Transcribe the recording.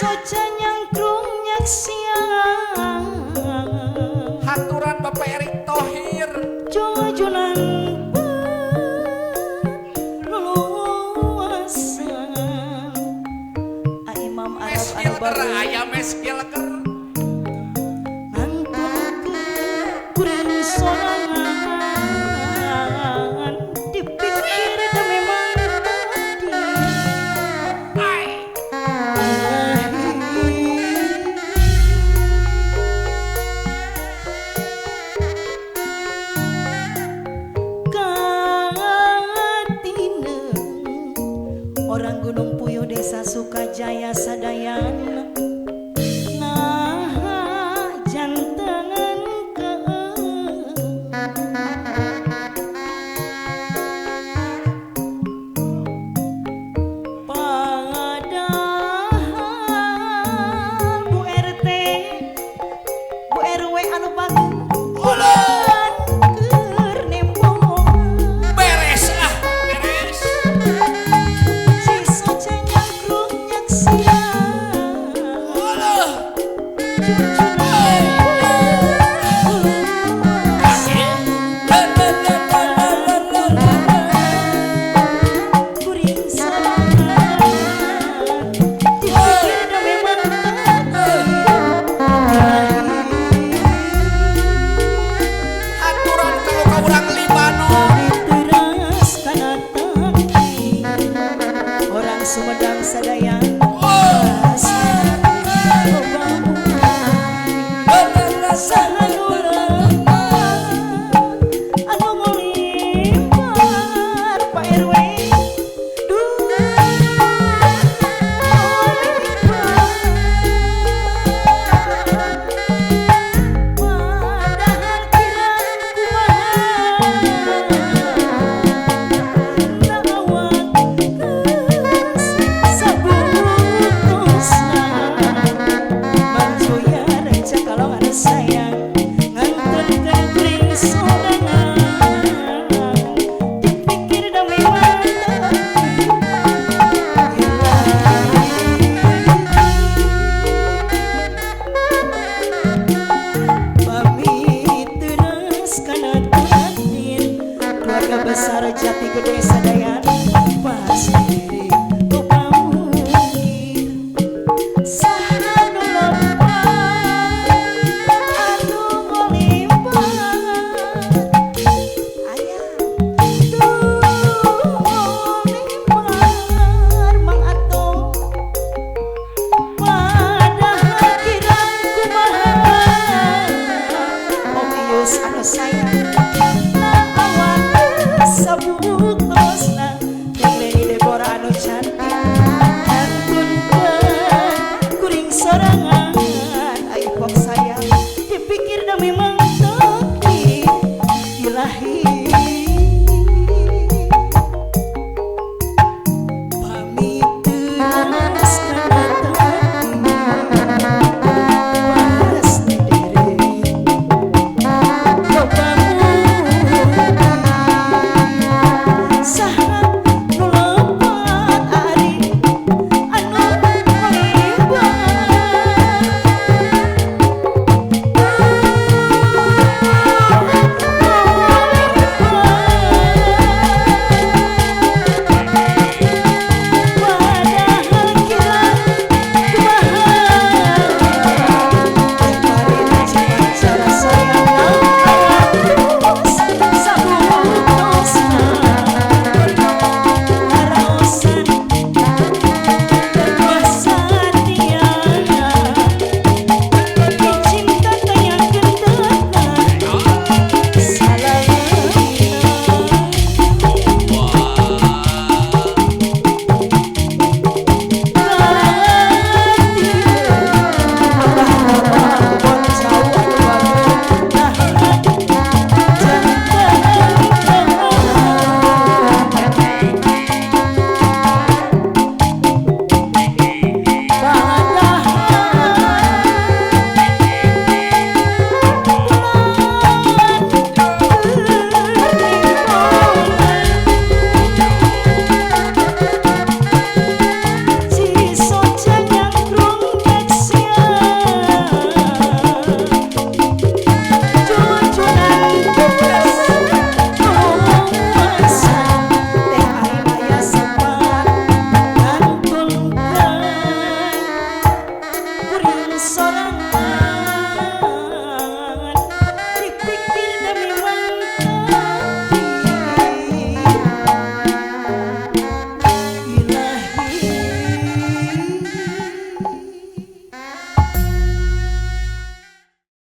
soca nyangkrung nyaksian haturan Bapak Erick Thohir jujunan luluasan Imam Arab anu baru aya meskilker ngantunkeun kuring sorangan dipikir da memang tadi Katineng orang Gunung Puyuh Desa Sukajaya Sadayana nah jantengan ke padahal Bu RT Bu RW anu bagus keur nembongan beres ah beres si soca nyangkrung nyaksian kuring sorangan dipikir da memang haturan kalau ka urang Libanon teras kana tangki orang Sumedang sadaya anu ngulimpar Pak RW duh padahal kirang kumaha nawat sabutusna Mang Joya reca kalongan sayang ngantunkeun kuring sorangan dipikir da memang pamit teras kana takdir keluarga besar Jati Gede Sadayana pasti upamungkir saha nu lempar anu ngolimpar aya tuh ngolimpar Mang Ato padahal kirang kumaha Om Ius anu sayang na awan sabuktosna